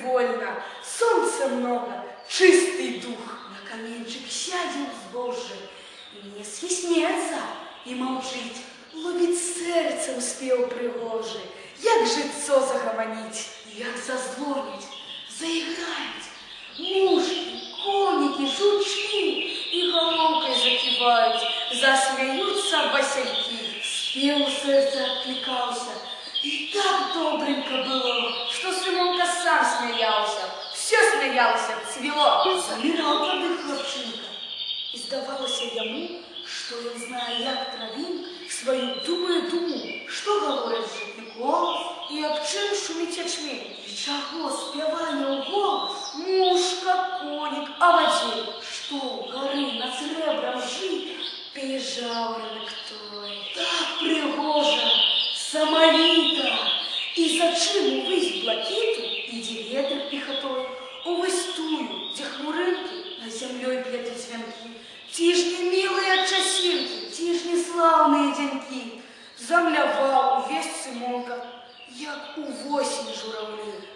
Прывольна, сонца многа, чысты дух. На каменьчык сядзе ў збожжы, не схіснецца і маўчыць. Ловіць сэрцам спеў прыгожы, як жытцо загаманіць. Як зазвоняць, зайграюць мушкі, конікі, жучкі. І галоўкай заківаюць, засмяюцца васількі. Спеў у сэрца адклікаўся, і так добранька было. Што Сымонка сам смяяўся, усё смяялася, цвіло. Заміраў тады хлапчынка, і здавалася яму, што ён знае, як травінка, сваю думае думу, што гаворыць жытні колас, І аб чым шуміць ячмень. І чаго спявае ў голас. Мушка, конік, а вадзе. Што ў гары над срэбрам жыта. Пее жаўранак той. Так прыгожа, самавіта. І за чым увысь блакіту ідзе ветер пехатой? Увысь тую, дзе хмурынкі Над зямлёй плетуць вянкі. Ці ж не мілыя часінкі, Ці ж не слаўныя дзянькі? Замляваў увесь Сымонка, як увосень жураўлі.